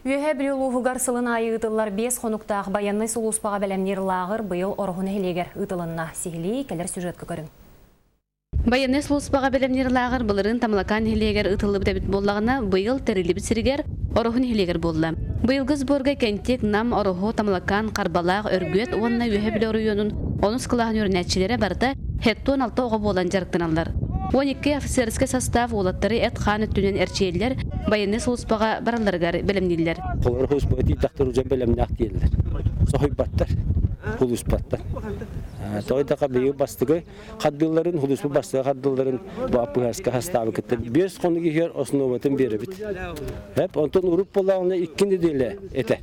Үөһээ Бүлүү улууһугар сылын аайы ыытыллар биэс хонуктаах байыаннай сулууспаҕа бэлэмниир лааҕыр быйыл Ороһу нэһилиэгэр ыытылынна. Сиһилии кэлэр сюжетка көрүҥ. Байыаннай сулууспаҕа бэлэмниир лааҕыр былырыын Тамалакаан нэһилиэгэр ыытыллыбыт эбит буоллаҕына, быйыл тэриллибит сиригэр Ороһу нэһилиэгэр буолла. Быйылгы сборга Кэнтик, Нам, Ороһу, Тамалакаан, Харбалаах, Өргүөт уонна Үөһээ Бүлүү оройуонун онус кылааһын үөрэнээччилэрэ барыта 76 оҕо буолан дьарыктаналлар. 12 офицерскай состав уолаттары эт-хаан өттүнэн эрчийэллэр, байыаннай сулууспаҕа баралларыгар бэлэмнииллэр. Холобур, сулууспаҕа тиийдэхтэр уже бэлэмнээх дииллэр. Соһуйбаттар, сулууспаттар. Тоҕо диэтэххэ, биһиги бастакы хардыыларын, сулууспа бастакы хардыыларын бу аппыһаска хастаабы кытта биэс хонук иһигэр основатын биэрэбит. Эп, онтон урут буоллаҕына икки нэдиэлэ этэ.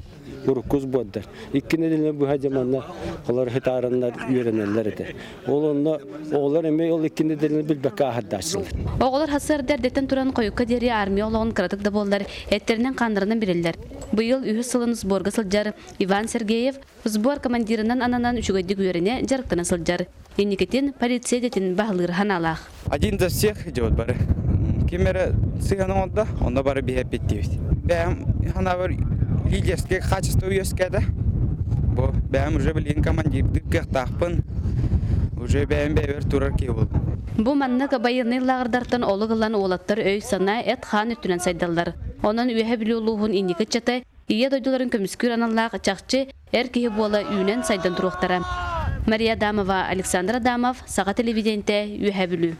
Урукку сбордар. Икки нэдиэлэ быһа дьэ манна олор хытаараннар үөрэнэллэр этэ. Ол онно оҕолор эмиэ ол икки нэдиэлэни билбэккэ ааһардааччылар. Оҕолор сарсыарда эрдэттэн туран хойукка диэри армия олоҕун кыратык да буоллар эттэринэн-хааннарынан билэллэр. Быйыл үһүс сылын сборга сылдьар Иван Сергеев сбор командирынан ананан үчүгэйдик үөрэнэ, дьарыктана сылдьар. Инникитин полиция идэтин баһылыыр санаалаах. Один за всех идет бары. Ким эрэ сыһан оҥордо, онно бары биһэппит диэбит. Бэйэм санаабар лидерскэй качество үөскээтэ. Бу бэйэм уже билигин командирдык кыахтаахпын. Уже бэйэм бэйэбэр турар киһи буоллум. Бу маннык байыаннай лааҕырдартан олук ылан уолаттар өй-санаа, эт-хаан өттүнэн сайдаллар. Онон Үөһэ Бүлүү улууһун инники ыччата Ийэ дойдуларын көмүскүүр аналлаах чахчы эр киһи буола үүнэн-сайдан туруохтара. Мария Адамова, Александр Адамов, Саха телевидениетэ, Үөһээ Бүлүү.